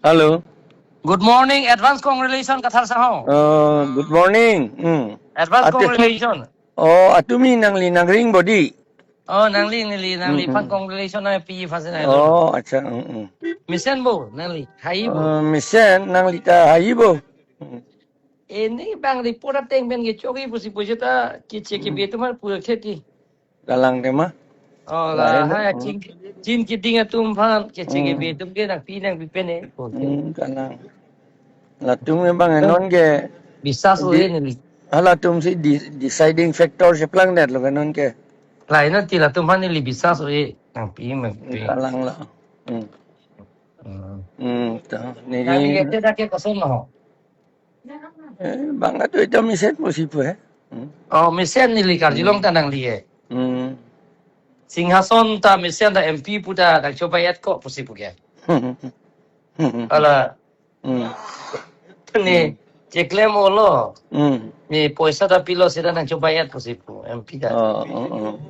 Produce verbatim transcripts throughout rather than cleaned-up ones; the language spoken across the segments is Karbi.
Hello. Good morning, advance congratulations, Kathar Sangho. Uh, good morning. Hmm. Advance Ate- congratulations. Oh, atumi nangli nangring bodi. Oh, nangli, nangli, nangli Hmm, phan hmm. congratulations na pi phan si na. Oh, acha. Hmm, hmm. Mesen bo, nangli, hai bo. Uh, mesen, nangli ta hai bo. Hmm. Ini bang report ateng pen ke choki pusi pusi ta kiche ke Hmm. be tumar pura kheti. Kalang tema. Oh, Lain, la, ha, hmm. chin, chin kiding atum phan, kiche ke Hmm. be tum ke nangpi nangpi pen eh. Okay. Hmm, kalang. Latum ke bang Hmm. non ke Bisas di- oi neli. Halatum si di-, deciding factor si plang det lo ke non ke. Lain non ti latum phan neli bisas oi nangpi nangpi. Kalang lo. Hmm. Hmm. Hmm, to. Neli Nangli ke dak ke koson lo. Eh, bang atu ita mesen pusi pu, eh. Hmm. Oh, mesen neli karjulong Hmm. ta nangli, eh. Hmm. Singhason ta mesen ta M P pu ta nangchobai-et ko pusi pu ke. Hala. Hmm. Ni Hmm. cheklem olo. Hmm. Ni poisa ta pilo seta nangchobai-et pusi pu M P ta. Oh, oh, oh.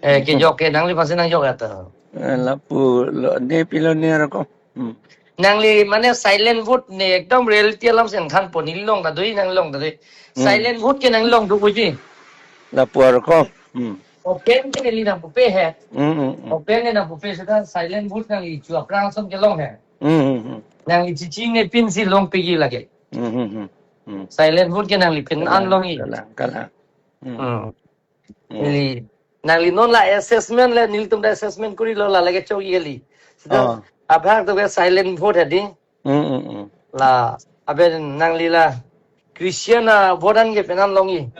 Eh, kejok ke nangli phan si nangjok ata. Eh, lapu lo ne pilo ne roko. Hmm. Nangli mane silent vote ne ekdom reality alam si nangthanpo, neli along ta doi, nangli along ta doi. Hmm. Silent vote ke nangli along do puji. Lapu arko. Hmm. Open ke neli nangpupe he. Hmm, hmm, hmm. Open ke nangpupe seta silent vote nangli chu aphrang ason kelong he. Hmm, hmm, hmm. Nangli chichi ne pin si longpiji lake. Hmm, hmm, hmm. Hmm. Silent vote ke nangli pin Kalang, an longji. Kalang, kalang. Hmm. Hmm. Hmm. Neli, nangli non la assessment le, nelitum ta assessment kori lo la lake chok eli. Seta Oh. abhag to ke silent vote hedi. Mm, mm, mm. La, abe nangli la Christian avote an ke penan longji.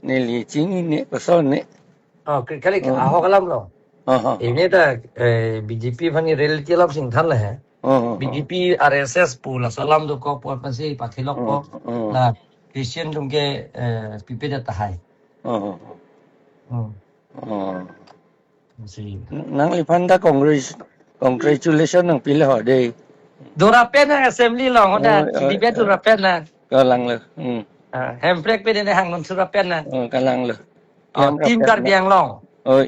Neli chinine koson ne. Oh, ke kali Oh. ahok alam lo. Oh, oh, oh. Ini ta, eh, B J P aphan ke reality alam si nangthan le he. Oh, oh, oh. B J P, R S S pu laso alam dokok apot pensi pathilok Oh, po. oh. La Christian atum ke, eh, pipe det tahai. Oh, oh, oh. Hmm. Oh. Si. Nangliphan ta congrats, congratulation nangpilo ho dei. Dora pen na assembly along, hoda Oh, oh, debate oh. dora pen na. Kalang lo. Hmm. Ah, hemprek pe de hang non sura pen na. Oh, kalang lo. Oh, Hemprek team pen Karbi na. Anglong. Oi.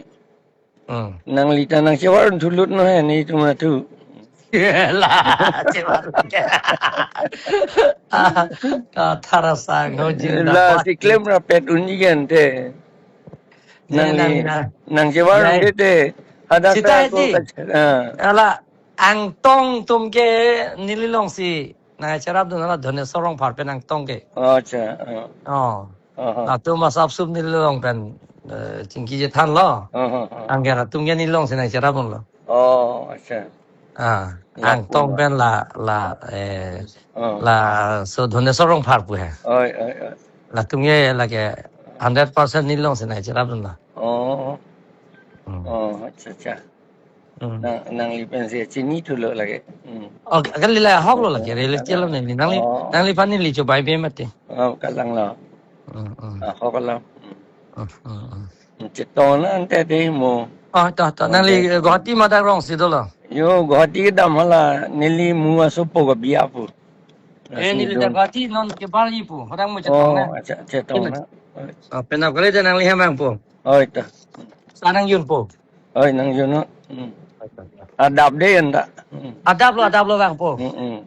Hmm. Nangli ta nangchevar thulut no he netum atu. La, chevar. Ah, Kathar Sangho jin La dapat. Si klem rapet unji kan te. Ne Nangli, nang na. Nangchevar Nai. Te te. Hadak Sita ta ako hedi. Ka-, ah. Ala Angtong atum ke neli along si nangcherapdun la Dhoneswar Rongphar pen Angtong ke. Oh, acha. Oh. Oh. Oh, oh. Latum asap sup neli along pen, eh, chingki chethan lo. Oh, oh, oh. Anke latum ke neli along si nangcherapdun lo. Oh, acha. Ah, La angtong Puma. Pen la, la, eh, Oh. Laso Dhoneswar Rongphar pu he. Oi, oi, oi. Latum ke lake hundred percent neli along si nangcherapdun lo. Oh. Hmm. Oh, acha, acha. Hmm. Nang, nangli pensi chinithulo lake. Hmm. Oh, kali la ahok lo lake, reality lo neli. Nangli, Oh. Nangliphan neli chobai be mati. Oh, kalang lo. Hmm, hmm. Ahok lo. Hmm. Hmm, hmm, hmm. Chetong na ante de mo. Oh, to, to. Oh, nangli de. Guwahati madak rong si dolo. Yo, Guwahati kedam hala, neli mu asopo ke biya pu. Eh, neli ta Guwahati non kebarji pu. Hodang mo chetong na. Oh, acha, chetong na. Oh, penap kali de nangli hem vangpo. Oh, ita. Sa nangjunpo. Oi, nangjun no. Hmm. Adap de anta. Hmm. Adap lo, adap lo vangpo. Hmm, hmm.